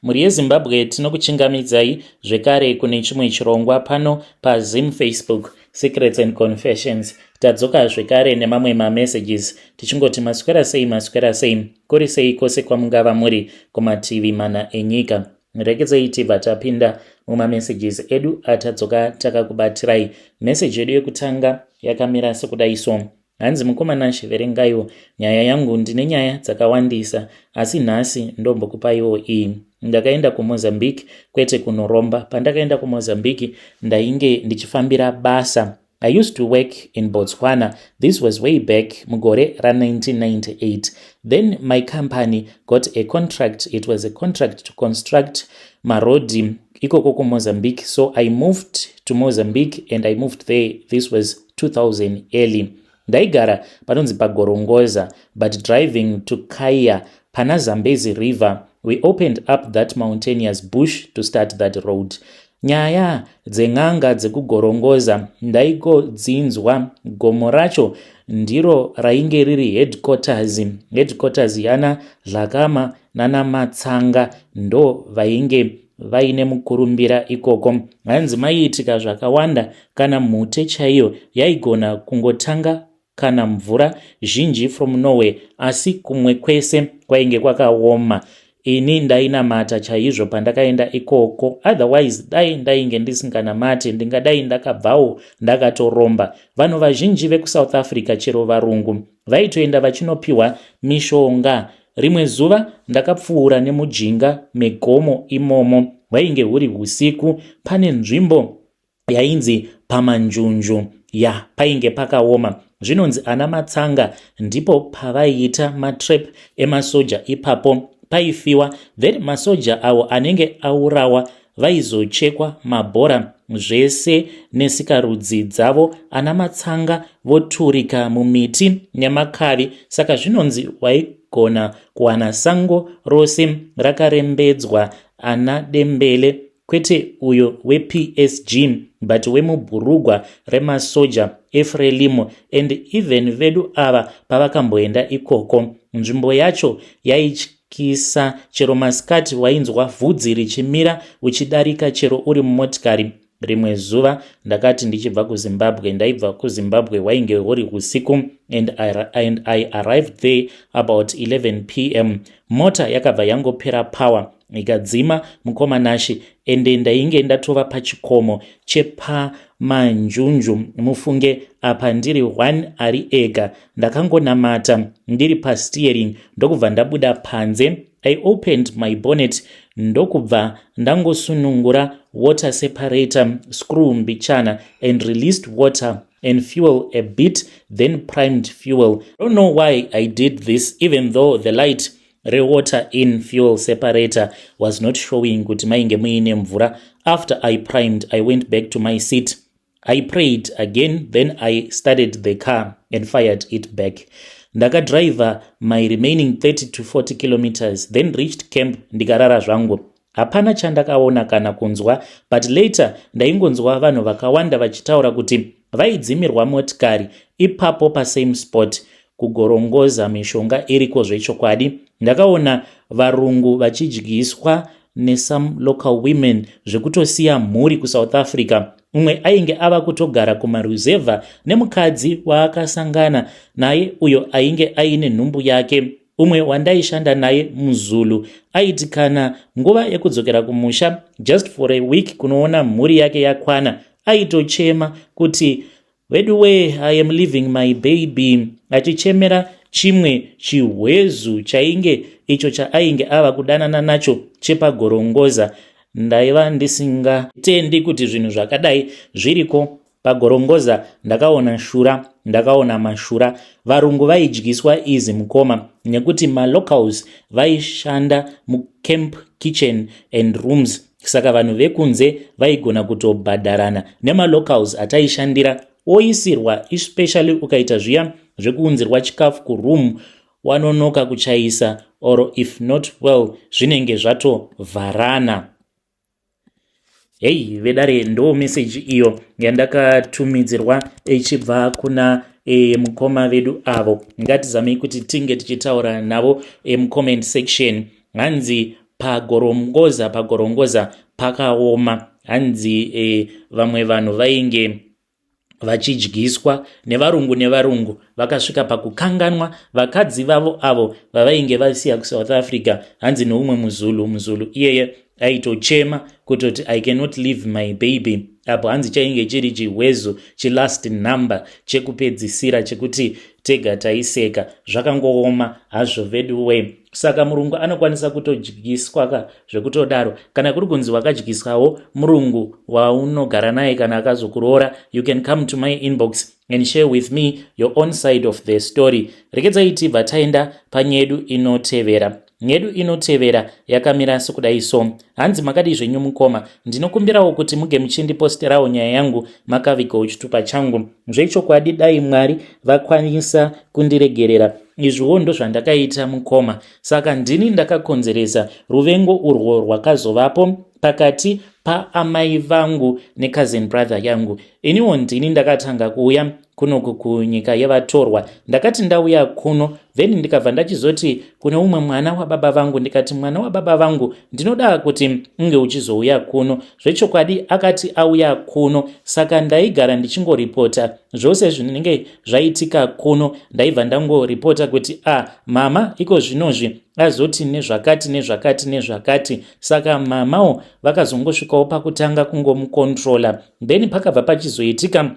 Mhuri yeZimbabwe, tinokuchingamidzai zvekare kune chimwe chirongwa pano paZim Facebook Secrets and Confessions. Tadzoka zvekare nemamwe mamessages tichingoti maswera sei, maswera sei, kuri sei kwose kwamungava muri kumativi mana enyika. Rekedzei tibva tapinda mumamessages edu atadzoka takakubatirai. Meseji yedu yekutanga yakamira sekudai so. Hanzi, "Mukoma Nashe, verengaiwo nyaya yangu. Ndine nyaya dzakawandisa, asi nhasi ndombokupaiwo iyi. Ndakaenda kuMozambique, kwete kunoromba. Pandakaenda kuMozambique ndainge ndichifambira basa. I used to work in Botswana. This was way back mugore ra1998. Then my company got a contract. It was a contract to construct marodhi ikoko kuMozambique. So I moved to Mozambique and I moved there. This was 2000 early. Ndaigara panonzi paGorongoza, but driving to Caia pana Zambezi River. We opened up that mountainous bush to start that road. Nyaya dzen'anga dzekuGorongoza ndaigodzinzwa. Gomo racho ndiro rainge riri headquarters yana Dhlakama nana Matsanga, ndo vainge vaine mukurumbira ikoko. Hanzi maiitika zvakawanda, kana mhute chaiyo yaigona kungotanga kana mvura zhinji from nowhere, asi kumwe kwese kwainge kwakaoma. Ini ndainamata chaizvo pandakaenda ikoko, otherwise dai ndainge ndisinganamati ndingadai ndakabvawo ndakatoromba. Vanhu vazhinji vekuSouth Africa, chero varungu, vaitoenda vachinopiwa mishonga. Rimwe zuva ndakapfuura nemujinga megomo imomo, hwainge huri usiku, pane nzvimbo yainzi paManjunju ya painge pakaoma. Zvinonzi ana Matsanga ndipo pavaiita matrap emasoja. Ipapo paifiwa, then masoja avo anenge aurawa vaizochekwa mabhora zvese nesikarudzi dzavo, ana Matsanga voturika mumiti nemakavi. Saka zvinonzi waigona kuwana sango rose rakarembedzwa ana Dembele, kwete uyo wePSG, but wemubhurugwa remasoja eFrelimo. And even vedu ava pavakamboenda ikoko, nzvimbo yacho yaityisa. Chero masikati wainzwa vhudzi richimira uchidarika, chero uri mumotikari. Rimwe zuva ndakati ndichibva kuZimbabwe, ndaibva kuZimbabwe, hwainge huri usiku and I arrived there about 11 p.m. Mota yakabva yangopera power, ikadzima, mukoma Nashe. Ende ndainge ndatova pachikomo chepaManjunju. Mufunge apa ndiri one ari ega. Ndakangonamata ndiri pasteering, ndokubva ndabuda panze. I opened my bonnet, ndokubva ndangosunungura water separator screw mbichana and released water and fuel a bit, then primed fuel. I don't know why I did this, even though the light rewater in fuel separator was not showing kuti mainge muine mvura. After I primed, I went back to my seat. I prayed again, then I started the car and fired it back. Ndakadriva my remaining 30 to 40 kilometers, then reached camp, ndikarara zvangu. Hapana chandakaona kana kunzwa, but later ndaingonzwa vanhu vakawanda vachitaura kuti vaidzimirwa motikari ipapo pasame spot. KuGorongoza mishonga iriko zvechokwadi. Ndakaona varungu vachidyiswa nesome local women zvekutosiya mhuri kuSouth Africa. Umwe ainge ava kutogara kumaruzevha nemukadzi waakasangana naye uyo ainge aine nhumbu yake. Umwe wandaishanda naye, muZulu, aiti kana nguva yekudzokera kumusha just for a week kunoona mhuri yake yakwana, aitochema kuti, 'Veduwe, I am leaving my baby,' achichemera chimwe chihwezu chainge icho chaainge ava kudanana nacho chepaGorongoza. Ndaiva ndisingatendi kuti zvinhu zvakadai zviriko. PaGorongoza ndakaona shura, ndakaona mashura. Varungu vaidyiswa izi, mukoma, nekuti malocals vaishanda mucamp kitchen and rooms. Saka vanhu vekunze vaigona kutobhadharana nemalocals ataishandira, oisirwa, especially ukaita zviya zvekuunzirwa chikafu kuroom wanonoka kuchaisa or if not well, zvinenge zvatovharana." Hei vedare, ndo meseji iyo yandakatumidzirwa ichibva kuna mukoma vedu avo. Ngatizamei kuti tinge tichitaura navo mucomment section. Hanzi Pagorongoza, pagorongoza pakaoma. Hanzi vamwe vanhu vainge vachidyiswa nevarungu, nevarungu vakasvika pakukanganwa vakadzi vavo avo vavainge vasiya kuSouth Africa. Hanzi neumwe muZulu, muZulu iyeye aitochema kutoti, "I cannot leave my baby." Apo hanzi chainge chiri chihwezo chelast number chekupedzisira chekuti tega taiseka. Zvakangooma hazvo vedu we. Saka murungu anokwanisa kutodyiswa ka zvekutodaro. Kana kuri kunzi wakadyiswawo murungu waunogara naye kana akazokuroora, you can come to my inbox and share with me your own side of the story. Rekedzai tibva taenda panyedu inotevera. Nyedu inotevera yakamira sekudai so. Hanzi, "Makadi zvenyu mukoma? Ndinokumbirawo kuti muge muchindiposterawo nyaya yangu makavigawo chitupa changu. Zvechokwadi dai Mwari vakwanisa kundiregerera. Izviwo ndozvandakaita mukoma. Saka ndini ndakakonzeresa ruvengo urwo rwakazovapo pakati paamai vangu necousin brother yangu. Iniwo ndini ndakatanga kuuya kunoku kunyika yevatorwa. Ndakati ndauya kuno, then ndikabva ndachizoti kune umwe mwana wababa vangu, ndikati, 'Mwana wababa vangu, ndinoda kuti unge uchizouya kuno.' Zvechokwadi akati auya kuno. Saka ndaigara ndichingoripota zvose zvinenge zvaitika kuno. Ndaibva ndangoripota kuti, 'A ah, mama iko zvinozvi azoti nezvakati nezvakati nezvakati.' Saka mamawo vakazongosvikawo pakutanga kungomukontrola. Then pakabva pachizoitika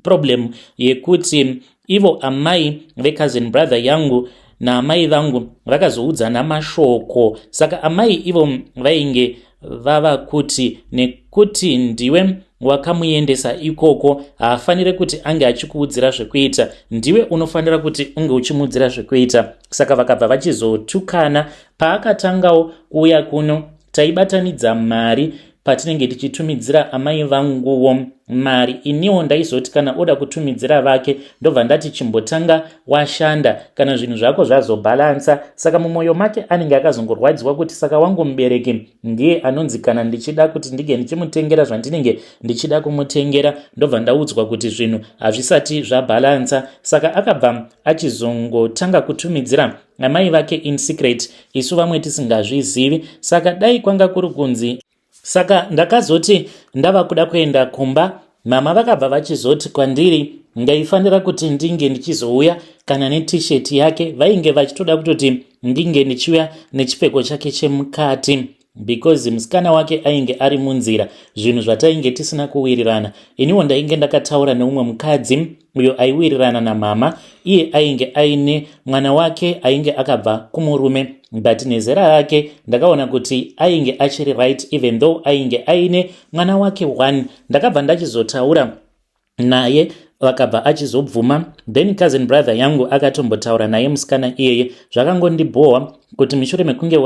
problem yekuti ivo amai vecousin brother yangu naamai vangu vakazoudzana mashoko. Saka amai ivo vainge vava kuti nekuti ndiwe wakamuendesa ikoko, haafaniri kuti ange achikuudzira zvekuita. Ndiwe unofanira kuti unge uchimuudzira zvekuita. Saka vakabva vachizotukana. Paakatangawo kuuya kuno, taibatanidza mari patinenge tichitumidzira amai vanguwo mari. Iniwo ndaizoti kana oda kutumidzira vake, ndobva ndati, 'Chimbotanga washanda, kana zvinhu zvako zvazobhalansa.' Saka mumwoyo make anenge akazongorwadziwa kuti saka wangu mubereki ndiye anonzi kana ndichida kuti ndinge ndichimutengera zvandinenge ndichida kumutengera, ndobva ndaudzwa kuti zvinhu hazvisati zvabhalansa. Saka akabva achizongotanga kutumidzira amai vake in secret, isu vamwe tisingazvizivi. Saka dai kwanga kuri kunzi, saka ndakazoti ndava kuda kuenda kumba, mama vakabva vachizoti kwandiri ndaifanira kuti ndinge ndichizouya kana netisheti yake. Vainge vachitoda kutoti ndinge ndichiuya nechipfeko chake chemukati because musikana wake ainge ari munzira, zvinhu zvatainge tisina kuwirirana. Iniwo ndainge ndakataura neumwe mukadzi uyo aiwirirana namama. Iye ainge aine mwana wake ainge akabva kumurume, but nezera rake ndakaona kuti ainge achiri right, even though ainge aine mwana wake one. Ndakabva ndachizotaura naye, vakabva achizobvuma. Then cousin brother yangu akatombotaura naye musikana iyeye. Zvakangondibhohwa kuti mushure mekunge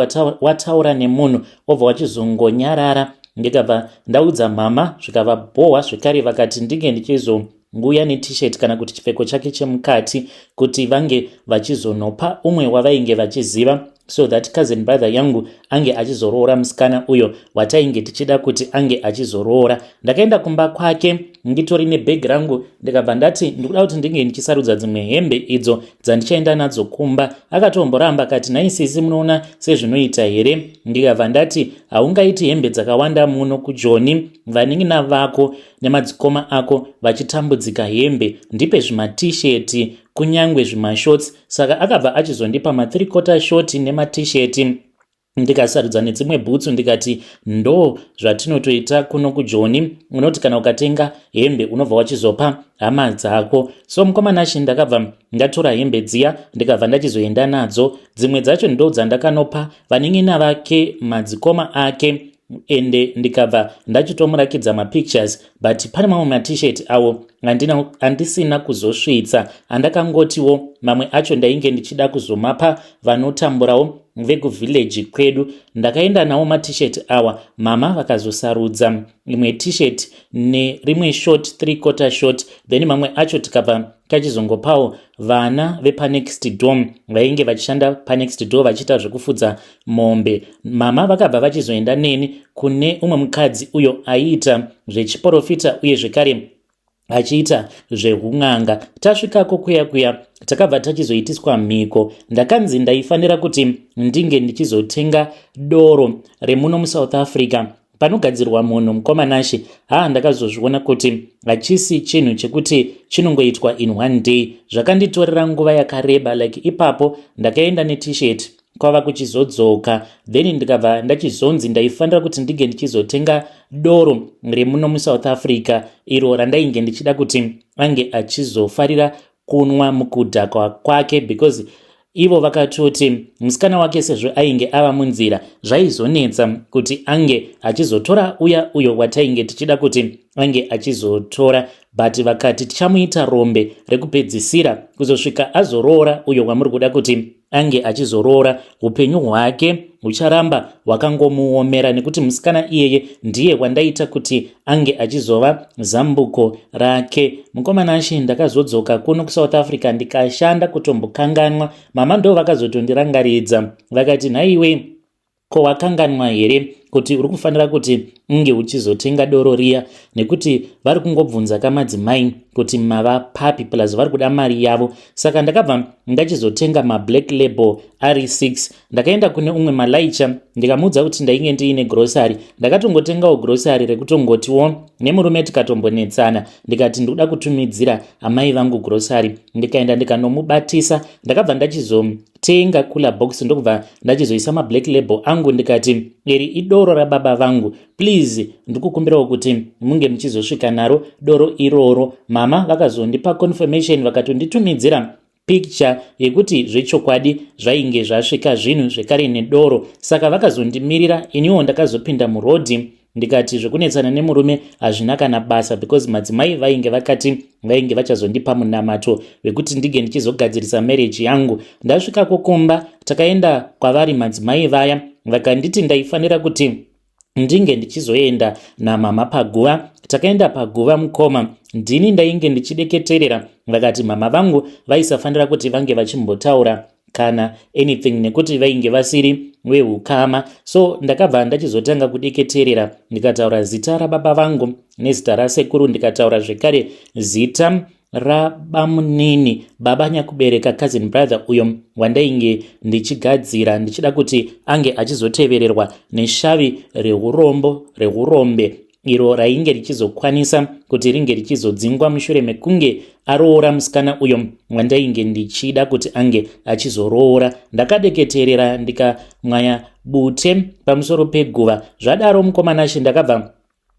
wataura nemunhu, wobva wachizongonyarara. Ndikabva ndaudza mama, zvikavabhohwa zvekare. Vakati ndinge ndichizonguya netishet kana kuti chipfeko chake chemukati kuti vange vachizonopa umwe wavainge vachiziva, so that cousin brother yangu ange achizoroora musikana uyo watainge tichida kuti ange achizoroora. Ndakaenda kumba kwake nditori nebhegi rangu, ndikabva ndati ndikuda kuti ndinge ndichisarudza dzimwe hembe idzo dzandichaenda nadzo kumba. Akatomboramba, akati, 'Nhai sisi, munoona sezvinoita here?' Ndikabva ndati, 'Haungaiti hembe dzakawanda muno kuJoni, vanin'ina vako nemadzikoma ako vachitambudzika hembe. Ndipe zvimatisheti, kunyange zvimashorts.' Saka akabva achizondipa ma3 quarter short nematisheti, ndikasarudza nedzimwe bhutsu. Ndikati, 'Ndo zvatinotoita kuno kuJoni, unoti kana ukatenga hembe unobva wachizopa hama dzako.' So mukomanashi, ndakabva ndatora hembe dziya, ndikabva ndachizoenda nadzo. Dzimwe dzacho ndo dzandakanopa vanin'ina vake, madzikoma ake, ende ndikabva ndachitomurakidza mapictures. But pane mamwe matishet awo andisina kuzosvitsa, andakangotiwo mamwe acho ndainge ndichida kuzomapa vanotamburawo vekuvhileji kwedu. Ndakaenda nawo matishet awa. Mama vakazosarudza imwe tishet nerimwe short, 3 quarter short. Then mamwe acho tikabva tachizongopawo vana vepanext door vainge vachishanda panext door vachiita zvekufudza mombe. Mama vakabva vachizoenda neni kune umwe mukadzi uyo aiita zvechiprofita uye zvekare achiita zvehun'anga. Tasvikako kuya kuya takabva tachizoitiswa mhiko. Ndakanzi ndaifanira kuti ndinge ndichizotenga doro remuno muSouth Africa panogadzirwa munhu mukomanashe. Haa, ndakazozviona kuti hachisi chinhu chekuti chinongoitwa in one day. Zvakanditorera nguva yakareba. Like ipapo ndakaenda neT-shirt kwava kuchizodzoka, then ndikabva ndachizonzi ndaifanira kuti ndinge ndichizotenga doro remuno muSouth Africa iro randainge ndichida kuti ange achizofarira kunwa mukudhakwa kwake, because ivo vakatoti musikana wake sezvo ainge ava munzira, zvaizonetsa kuti ange achizotora uya uyo watainge tichida kuti ange achizotora. But vakati tichamuita rombe rekupedzisira kuzosvika azoroora uyo wamuri kuda kuti ange achizoroora. Upenyu hwake hucharamba hwakangomuomera nekuti musikana iyeye ndiye wandaita kuti ange achizova zambuko rake. Mukomana ashe, ndakazodzoka kuno kuSouth Africa ndikashanda kutombokanganwa. Mama ndo vakazotondirangaridza, vakati, "Nhaiwe, ko wakanganwa here kuti uri kufanira kuti unge uchizotenga doro riya, nekuti vari kungobvunza kamadzimai kuti mava papi, plus vari kuda mari yavo?" Saka ndakabva ndachizotenga maBlack Label ari 6. Ndakaenda kune umwe malaicha ndikamuudza kuti ndainge ndiine grocery. Ndakatongotengawo grocery rekutongotiwo nemurume tikatombonetsana, ndikati ndikuda kutumidzira amai vangu grocery. Ndikaenda ndikanomubatisa. Ndakabva ndachizotenga cooler box, ndokubva ndachizoisa maBlack Label angu, ndikati, "Iri idoro rababa vangu, please ndikukumbirawo kuti munge muchizosvika naro doro iroro." Mama vakazondipa confirmation, vakatonditumidzira picture yekuti zvechokwadi zvainge zvasvika zvinhu zvekare nedoro. Saka vakazondimirira. Iniwo ndakazopinda murodhi, ndikati zvekunetsana nemurume hazvina kana basa, because madzimai vainge vakati vainge vachazondipa munamato wekuti ndinge ndichizogadzirisa marriage yangu. Ndasvika kukumba, takaenda kwavari madzimai vaya, vakanditi ndaifanira kuti ndinge ndichizoenda namama paguva. Takaenda paguva, mukoma, ndini ndainge ndichideketerera. Vakati mama vangu vaisafanira kuti vange vachimbotaura kana anything nekuti vainge vasiri veukama. So ndakabva ndachizotanga kudeketerera, ndikataura zita rababa vangu nezita rasekuru, ndikataura zvekare zita rabamunini baba nyakubereka, cousin brother uyo wandainge ndichigadzira ndichida kuti ange achizotevererwa neshavi reurombo reurombe iro rainge richizokwanisa kuti ringe richizodzingwa mushure mekunge aroora musikana uyo wandainge ndichida kuti ange achizoroora. Ndakadeketerera, ndikamwaya bute pamusoro peguva. Zvadaro, mukomanashe, ndakabva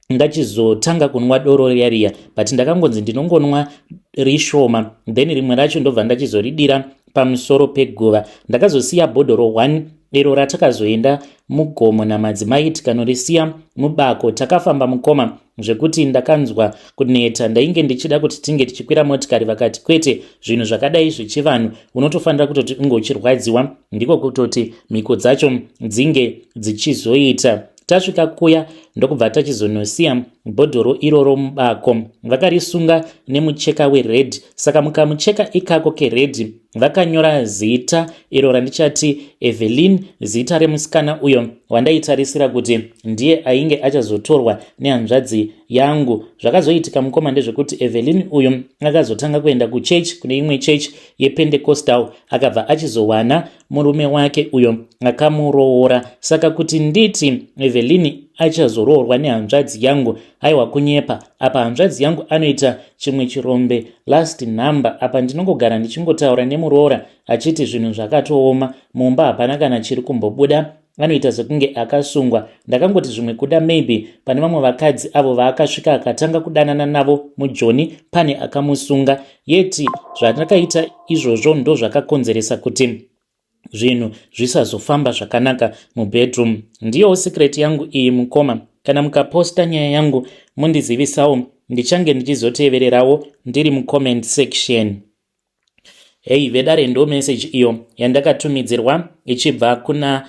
ndachizotanga kunwa doro riya riya, but ndakangonzi ndinongonwa rishoma, then rimwe racho ndobva ndachizoridira pamusoro peguva. Ndakazosiya bhodhoro 1 iro ratakazoenda mugomo namadzimai, tikanorisiya mubako. Takafamba, mukoma, zvekuti ndakanzwa kuneta. Ndainge ndichida kuti tinge tichikwira motikari, vakati kwete, zvinhu zvakadai zvechivanhu unotofanira kutoti unge uchirwadziwa, ndiko kutoti mhiko dzacho dzinge dzichizoita. Tasvika kuya, ndokubva tachizonosiya bhodhoro iroro mubako. Vakarisunga nemucheka wered. Saka mukamucheka ikako kered vakanyora zita iro randichati Evelyn, zita remusikana uyo wandaitarisira kuti ndiye ainge achazotorwa nehanzvadzi yangu. Zvakazoitika, mukoma, ndezvekuti Evelyn uyu akazotanga kuenda kuchechi, kune imwe chechi yePentecostal, akabva achizowana murume wake uyo akamuroora. Saka kuti nditi Evelyn achazoroorwa nehanzvadzi yangu, aiwa, kunyepa. Apa hanzvadzi yangu anoita chimwe chirombe last number. Apa ndinongogara ndichingotaura nemuroora achiti zvinhu zvakatooma mumba, hapana kana chiri kumbobuda, anoita sekunge akasungwa. Ndakangoti zvimwe kuda maybe pane vamwe vakadzi avo vaakasvika akatanga kudanana navo mujoni, pane akamusunga. Yeti zvandakaita izvozvo ndo zvakakonzeresa kuti zvinhu zvisazofamba zvakanaka mubedroom. Ndiyowo secret yangu iyi, mukoma. Kana mukaposta nyaya yangu mundizivisawo, ndichange ndichizotevererawo ndiri mucomment section. Hei vedare, ndo message iyo yandakatumidzirwa ichibva kuna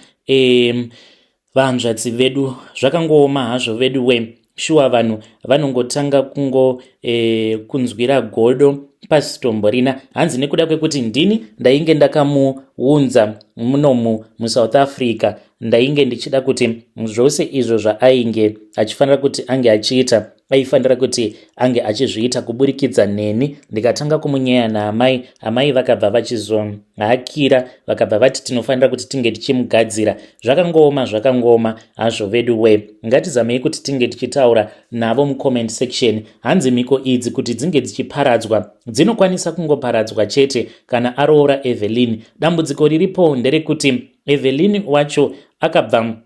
vanzvadzi vedu. Zvakangooma hazvo vedu we. Shuwa, vanhu vanongotanga kungo kunzwira godo pasitomborina. Hanzi nekuda kwekuti ndini ndainge ndakamuunza munomu muSouth Africa, ndainge ndichida kuti zvose izvo zvaainge achifanira kuti ange achiita. Aifanira kuti ange achizviita kuburikidza neni. Ndikatanga kumunyeya naamai. Amai vakabva vachizohakira, vakabva vati tinofanira kuti tinge tichimugadzira. Zvakangooma, zvakangooma hazvo vedu we. Ngatizamei kuti tinge tichitaura navo mucomment section. Hanzi mhiko idzi kuti dzinge dzichiparadzwa, dzinokwanisa kungoparadzwa chete kana aroora Evelyn. Dambudziko riripo nderekuti Evelyn wacho akabva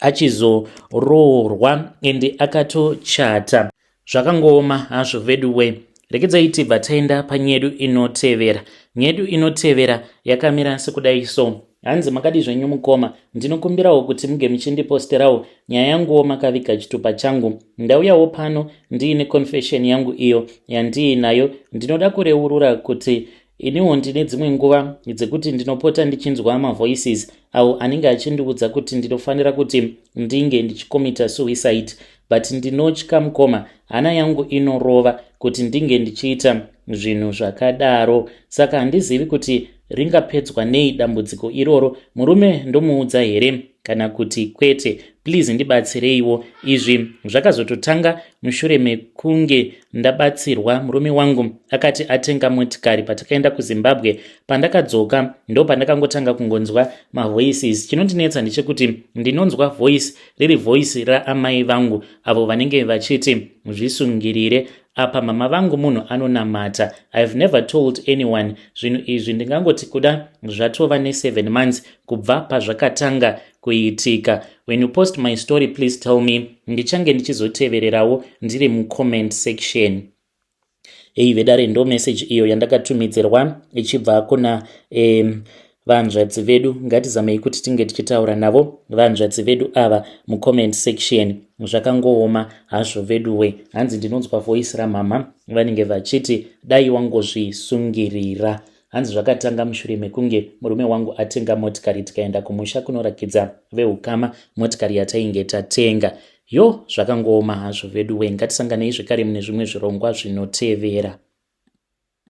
achizoroorwa ende akatochata. Zvakangooma hazvo vedu we. Rekedzai tibva taenda panyedu inotevera. Nyedu inotevera yakamira sekudai so. Hanzi, "Makadi zvenyu mukoma? Ndinokumbirawo kuti muge muchindiposterawo nyaya yanguwo makaviga chitupa changu. Ndauyawo pano ndiine confession yangu iyo yandiinayo. Ndinoda kureurura kuti iniwo ndine dzimwe nguva dzekuti ndinopota ndichinzwa mavoices avo anenge achindiudza kuti ndinofanira kuti ndinge ndichikomita suicide, but ndinotya mukoma. Hana yangu inorova kuti ndinge ndichiita zvinhu zvakadaro, saka handizivi kuti ringapedzwa nei dambudziko iroro. Murume ndomuudza here kana kuti kwete? Please ndibatsireiwo." Izvi zvakazototanga mushure mekunge ndabatsirwa. Murume wangu akati atenga motikari patakaenda kuZimbabwe. Pandakadzoka ndo pandakangotanga kungonzwa mavoices. Chinondinetsa ndechekuti ndinonzwa voice riri voice raamai vangu, avo vanenge vachiti zvisungirire. Apa mama vangu munhu anonamata. I have never told anyone zvinhu izvi. Ndingangoti kuda zvatova ne7 months kubva pazvakatanga kuitika. When you post my story, please tell me. Ndichange ndichizotevererawo ndiri mucomment section." Ei vedare, ndo message iyo yandakatumidzirwa ichibva kuna vanzvadzi vedu. Ngatizamei kuti tinge tichitaura navo vanzvadzi vedu ava mucomment section. Zvakangooma hazvo veduwe. Hanzi ndinonzwa voice ramama vanenge vachiti dai wangozvisungirira. Hanzi zvakatanga mushure mekunge murume wangu atenga motikari, tikaenda kumusha kunorakidza veukama motikari yatainge tatenga. Yo, zvakangooma hazvo veduwe. Ngatisanganei zvekare mune zvimwe zvirongwa zvinotevera.